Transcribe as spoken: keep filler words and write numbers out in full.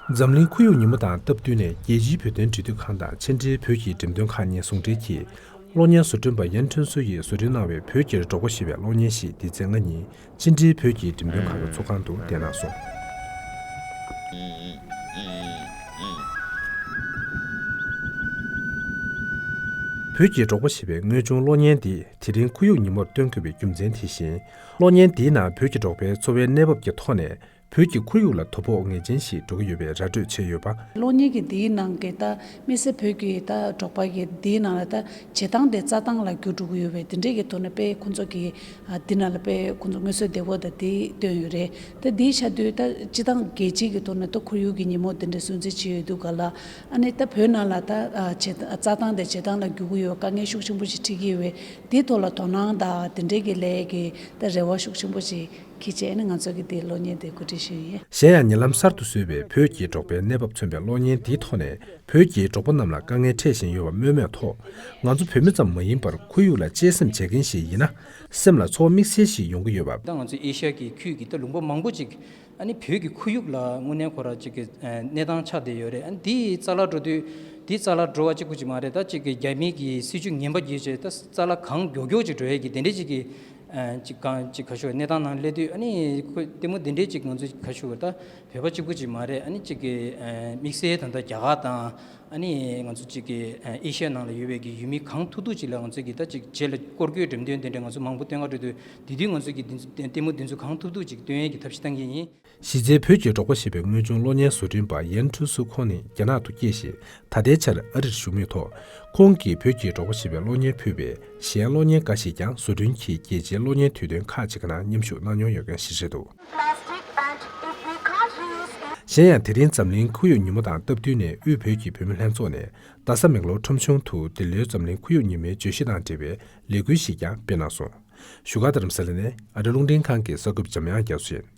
འཛམ་གླིང་ཁོར་ཡུག་ཉིན་མོ་དང་སྟབས་བསྟུན་ནས། རྒྱལ་སྤྱིའི་བོད་དོན་འབྲེལ་མཐུད་ཁང་དང་ཕྱི་འབྲེལ་བོད་ཀྱི་འགྲེམས་སྟོན་ཁང་གཉིས་ཟུང་འབྲེལ་གྱིས། གློག་བརྙན་བཟོ་སྐྲུན་པ་ཡན་ཁྲུན་སུའུ་ཡིས་བཟོ་སྐྲུན་གནང་བའི་བོད་ཀྱི་འབྲོག་པ་ཞེས་པའི་གློག་བརྙན་ཞིག་འདི་ཚེས་ལྔ་ཉིན་ཕྱི་འབྲེལ་བོད་ཀྱི་འགྲེམས་སྟོན་ཁང་གི་ཚོགས་ཁང་དུ་བསྟན་གནང་སོང་། བོད་ཀྱི་འབྲོག་པ་ཞེས་པའི་དངོས་བྱུང་གློག་བརྙན་འདི་དེ་རིང་ཁོར་ཡུག་ཉིན་མོར་སྟོན་དགོས་པའི་རྒྱུ་མཚན་དེ་བཞིན། གློག་བརྙན་འདིའི་ནང་བོད་ཀྱི་འབྲོག་པའི་འཚོ་བའི་གནས་བབ་ཀྱི་ཐོག་ནས། བོད་ཀྱི་ཁོར་ཡུག་ལ་དོ་ཕོག་ངེས་ཅན་ཞིག་འགྲོ་གི་ཡོད་པའི་ར་སྤྲོད་བྱས་ཡོད་པ། གློག་བརྙན་གྱི་འདིའི་ནང་གི་ད་དམིགས་བསལ་བོད་ཀྱི་ད་འབྲོག་པ་གི་འདིའི་ནང་ལ་ད་བྱེད་སྟངས་དེ་རྩྭ་ཐང་ལ་བསྒྱུར་འགྲོ་གི་ཡོད་པས། དེ་འདྲས་ཀྱི་ཐོག་ནས་དཔེ་ཁོང་ཚོ་གི་ཨ་འདི་ནང་ལ་དཔེ་ཁོང་ཚོ་མངོན་གསལ་དོད་པོ་ད་དེ་བཏོན་ཡོད་རེད། ད་འདི་ཆ་དུས་ད་སྤྱི་བཏང་རྒྱལ་སྤྱི་གི་ཐོག་ནས་ད་ཁོར་ཡུག་གི་ཉིན་མོ་དེ་འདྲས་སྲུང་བརྩི་བྱས་ཡོད་དུས་ག་ལ། ཨ་ནི་ད་བོད་ནང་ལ་ད་ཨ་བྱེད་རྩྭ་ཐང་དེ་བྱེད་སྟངས་ལ་བསྒྱུར་གི་ཡོད། དཀའ་ངལ་ཤུགས་ཆེན་པོ་ཞིག་འཕྲད་ཀྱི་ཡོད་པས། དེའི་ཐོག་ལ་དོ་སྣང་དང་དེ་འདྲས་ཀྱི་ལས་ཀྱི་ད་རེ་བ་ཤུགས་ཆེན་པོ་ཞིག་ཁྱེད་ཀྱིས་ནི་ང་ཚོ་གི་དེ་གློག་བརྙན་དེ་གོ་སྒྲིག་ཞུས་ཡིན། གཞན་ཡང་ཉེ་ལམ་གསར་དུ་བཟོས་པའི་བོད་ཀྱི་འབྲོག་པའི་གནས་བབ་མཚོན་པའི་གློག་བརྙན་འདིའི་ཐོག་ནས། བོད་ཀྱི་འབྲོག་པ་རྣམས་ལ་དཀའ་ངལ་འཕྲད་བཞིན་ཡོད་པ་སྨོས་མེད་ཐོག་ང་ཚོ་བོད་མི་ཙམ་མ་ཡིན་པར་ཁོར་ཡུག་ལ་གཅེས་སེམས་བྱེད་མཁན་ཞིག་ཡིན་ན། སེམས་ལ་ཚོར་བ་དམིགས་བསལ་ཞིག་ཡོང་གི་ཡོད་པ། ད་ང་ཚོ་ཨེ་ཤ་ཡ་གི་ཁུལ་གྱི་ད་ལུང་པ་མང་པོ་ཅིག་ཨ་ནི་བོད་ཀྱི་ཁོར་ཡུག་ལ་དངོས་གནས་ཁོ་རང་ཅིག་གི་གནས་སྟངས་ཆགས་བསྡད་ཡོད་རེད། ཨ་ནི་འདི་རྩ་བརླག་འགྲོ་དུས་འདི་རྩ་བརླག་འགྲོ་བ་གཅིག་པུ་ཅིག་མ་རེད། ད་ཅིག་གི་རྒྱ་མི་གི་སྲིད་ཇུས་ངན་པ་བརྒྱུད་བྱས་ད་རྩ་བརླག་གང་མགྱོགས་མགྱོགས་ཅིག་འགྲོ་ཡས་ཀྱི་དེ་འདྲས་ཅིག་གི་ཨ་ཅིག་གང་ཅིག་ག་ཞུ་གནས་སྟངས་ནང་སླེབས་དུས། ཨ་ནི་ཁོ་ལྟད་མོ་འདི་འདྲའི་ཅིག་ང་ཚོ་ག་ཞུ་ད་བོད་པ་གཅིག་པུ་ཅིག་མ་རེད། ཨ་ནི་ཅིག་གི་ཨ་དམིགས་བསལ་ད་ལྟ་རྒྱ་གར་དང་ཨ་ནི་ང་ཚོ་ཅིག་གི་ཨ་ཨེ་ཤི་ཡ་ནང་ལ་ཡོད་པའི་གི་ཡུལ་མི་གང་ཐུབ་ཐུབ་ཅིག་ལ་ང་ཚོ་གི་ད་ཅིག་རྗེས་ལ་སྐོར་སྐྱོད་འགྲེམས་སྟོན་དེ་འདྲ་ང་ཚོ་མང་པོ་སྟོན་ག་འགྲོ་དུས། དེ་དུས་ང་ཚོ་གི་འདི་ཚོ་ལྟད་མོ་འདི་ཚོ་གང་ཐུབ་ཐུབ་ཅིག་སྟོན་ཡས་ཀྱི་ཐབས་ཤེས་བཏང་གི་ཡིན། གཞི་རྩའི་བོད་ཀྱི་འབྲོག་པ་ཞེས་པའི་དངོས་བྱུང་གློག་བརྙན་བཟོ་སྐྲུན་པ་ཡན་ཁྲུན་སུའུ་ཁོང་ནི་རྒྱ་ནག་ཏུ་སྐྱེས་ཤིང་། ད་ལྟའི་ཆར་ཨ་རིར་བཞུགས་མུས་ཐོག་ཁོང་གིས་བོད་ཀྱི་འབྲོག་པ་ཞེས་པའི་གློག་བརྙན་ཕུད་པའི་གཞན་གློག་བརྙན་འགའ་ཞིག་ཀྱང་བཟོ་སྐྲུན་གྱིས་རྒྱལ་སྤྱིའི་གློག་བརྙན་དུས་སྟོན་ཁག་ཅིག་གི་ནང་མཉམ་ཞུགས་གནང་མྱོང་ཡོད་མཁན་ཞིག་རེད་འདུག་གཞན་ཡང་། དེ་རིང་འཛམ་གླིང་ཁོར་ཡུག་ཉིན་མོ་དང་སྟབས་བསྟུན་ནས། དབུས་བོད་ཀྱི་བུད་མེད་ལྷན་ཚོགས་ནས་རྡ་ས་མེག་ལོར་ཁྲོམ་གཞུང་དུ་འདི་ལོའི་འཛམ་གླིང་ཁོར་ཡུག་ཉིན་མོའི་བརྗོད་གཞི་དང་འབྲེལ་བའི་ལས་འགུལ་ཞིག་ཀྱང་སྤེལ་གནང་སོང་། བཞུགས་སྒར་རྡ་རམ་ས་ལ་ནས་ཨ་རི་རླུང་འཕྲིན་ཁང་གི་གསར་འགོད་པ་འཇམ་དབྱངས་རྒྱ་མཚོ་ཡིན།